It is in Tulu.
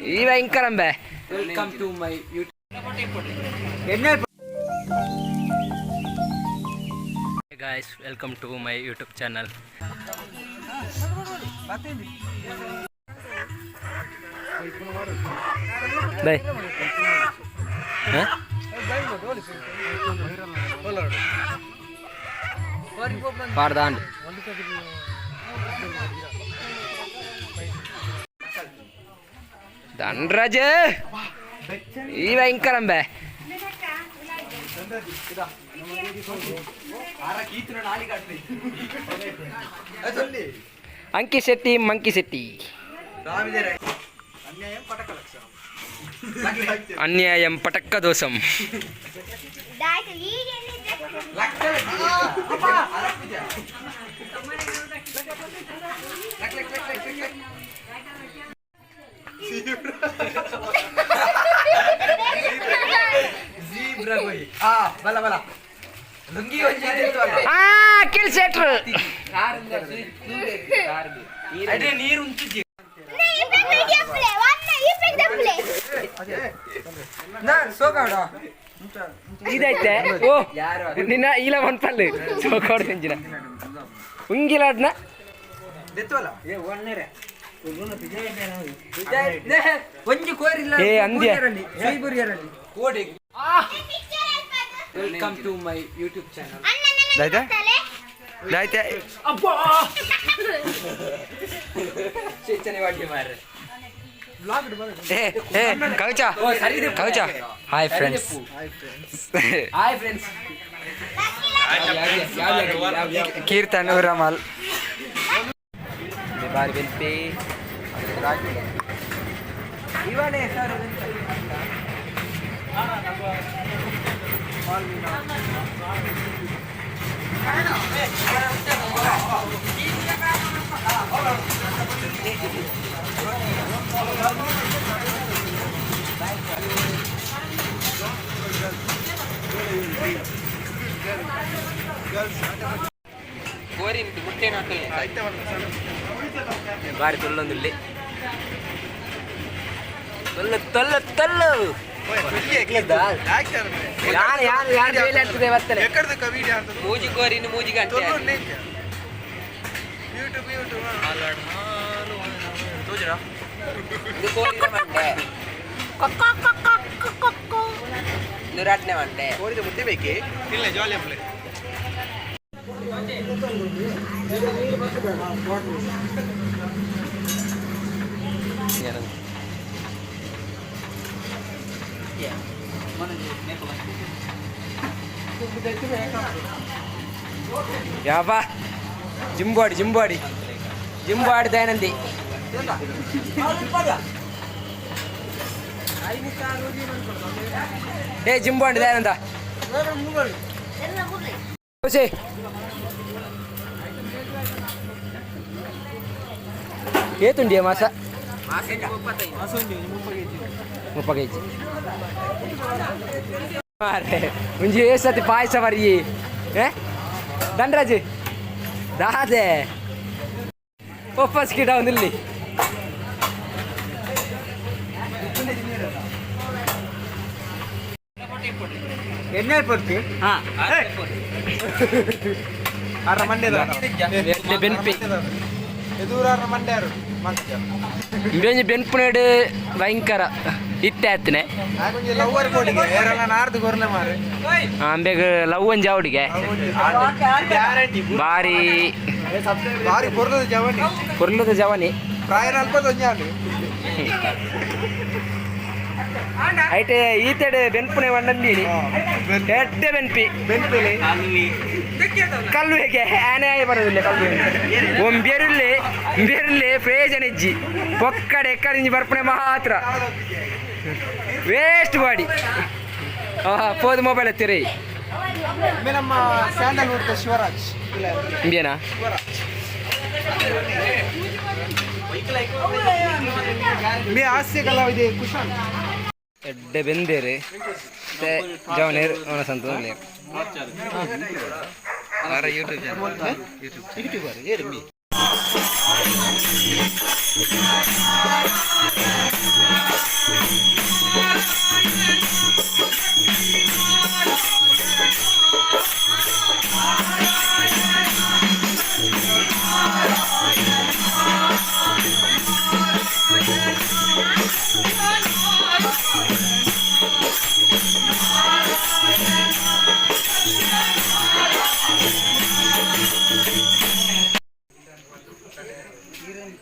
ಈ ಭಯಂಕರಂಬೆ. Welcome to my YouTube. Guys, welcome to my YouTube channel. Bye. ಪಾಡ್ದಾಂಡ್ Dhanraj, ಈ ಭಯಂಕರಂಬೆ. ಅಂಕಿ ಶೆಟ್ಟಿ, ಮಂಕಿ ಶೆಟ್ಟಿ. ಅನ್ಯಾಯಂ ಪಟಕ್ಕ ದೋಷಂ. ಬಲ ಬಲ ಲುಂಗಿ. ಆ ಕಿಲ್ ಶೆಟ್ರು. ಅದೇ ನೀರು ಉಂಚಿದ್ದಿ. ಇದೈತೆ. ಓ, ನಿನ್ನ ಇಲ್ಲ ಮನ್ಪಲ್ಲು ಸೋಕೋಡ್ ತಿಂಜಿನ ಉಂಗಿಲಾಡ್ನ. ಒಂಜಿ ಕೋರಿಲ್ಲ. ಏ, ಅಂದ್ಯ. ಕೋಡಿ. Welcome to my YouTube channel. ದಾಯ್ತೆ. ಚೇಚನೆ ವಾಡಿ ಮಾರ್ರೆ. ಏ ಏ, ಕವಿಚ ಕವಿಚ, hi friends. Hi friends. Keerthan ಊರಮಾಲ್. ಬಾರಿ ಬೆಲ್ಪಿ. ಇವನೇ ಸರ್. ಬಾರಿ ತೊಲ್ಲೊಂದುಲ್ಲಿ ತೊಲ್ಲು ತೊಲ್ಲು ತೊಲ್ಲು. ಯಾರು ಯಾರು ಯಾರು ಬೇಲೆ ಆಗ್ತದೆ ಬರ್ತದೆ. ಮೂಜಿ ಕೋರಿನ ಮೂಜಿ ಗಂಟೆ. YouTube YouTube. ಇದು ಕೋರಿನ ಮಂಡೆ, ಇದು ರಡ್ನೆ ಮಂಡೆ. ಕೋರಿದ ಮುದ್ದೆ ಬೇಕೇ ಇಲ್ಲ ಜಾಲಿ ಅಪ್ಲೆ. ಯಾವ ಜಿಂಬಾಡಿ ಜಿಂಬಾಡಿ ಜಿಂಬಾಡಿ ದಯಾನಂದಿ. ಏ, ಜಿಂಬಾಡಿ ದಯಾನಂದ. ಖುಷಿ ಏತುಂಡಿಯ ಮಾಸ? 30 ಕೆಜಿ ಮಾರ್ರೆ. ಒಂಜಿ ಏಸತಿ ಪಾಯಸ ಬರಿ. ಏ ಧನ್ರಾಜ್, ದಾದೆ ವಾಪಸ್ ಗಿಡ ಒಂದಿಲ್ಲಿ. ಎಣ್ಣೆ ಪಡ್ತಿ. ಅರ ಮಂಡ್ಯದ. ಎಡ್ಡೆ ಬೆನ್ಪಿ. ಎದುರಾರ ಮಂಡ್ಯರು. ಇಂಬೆಂಜಿ ಬೆನ್ಪುನೇಡು ಭಯಂಕರ ಇತ್ತೆ ಆತ್ನೆ. ಒಂಜಿ ಲವ್ವರ್ ಕೋಡಿಗೆ ಏರಲ್ಲ ನಾರ್ದು ಗೊರ್ಲೆ ಮಾರೆ. ಅಂಬೆಗ್ ಲವ್ ಒಂಜಿ ಅವಡಿಗೆ. ಗ್ಯಾರಂಟಿ. ಬಾರಿ. ಬಾರಿ ಪೊರ್ಲದ ಜವನಿ. ಪೊರ್ಲದ ಜವನಿ. ಪ್ರಾಯ 40 ಒಂಜಿ ಆಂಡ್. ಐಟೆ ಈತೆಡೆ ಬೆನ್ಪುನೆ ವಂಡಂದೀನಿ ಎಡ್ಡೆ ಬೆನ್ಪಿ. ಬೆನ್ಪಿಲೆ. ಕಲ್ಲು ಹೇಗೆ ಆನೆ ಆಯ ಬರೋದಿಲ್ಲ ಕಲ್ಲು. ಒಂಬೆರುಲ್ಲೆ ಬೆರುಲ್ಲೆ ಪ್ರಯೋಜನ ಇಜ್ಜಿ. ಪೊಕ್ಕಡೆ ಎಕ್ಕడింಜಿ ಬರ್ಪುನೆ ಮಾತ್ರ ವೇಸ್ಟ್ ಬಾಡಿ. ಪೋದು ಮೊಬೈಲ್ ಎತ್ತಿರಿ. ನಮ್ಮ ಸ್ಯಾಂಡಲ್ವುಡ್ ಶಿವರಾಜ್ ಇಲ್ಲ. ಇಂಬಿಯನಾ? ಶಿವರಾಜ್ ಮೇ ಹಾಸ್ಯ ಕಲಾವಿದೆ ಕುಶಾಲ್. ಎಡ್ಡೆ ಬೆಂದೇರು ಜವನೇರು ಅವನ ಸಂತ. YouTube YouTube. ಈರೆನ್.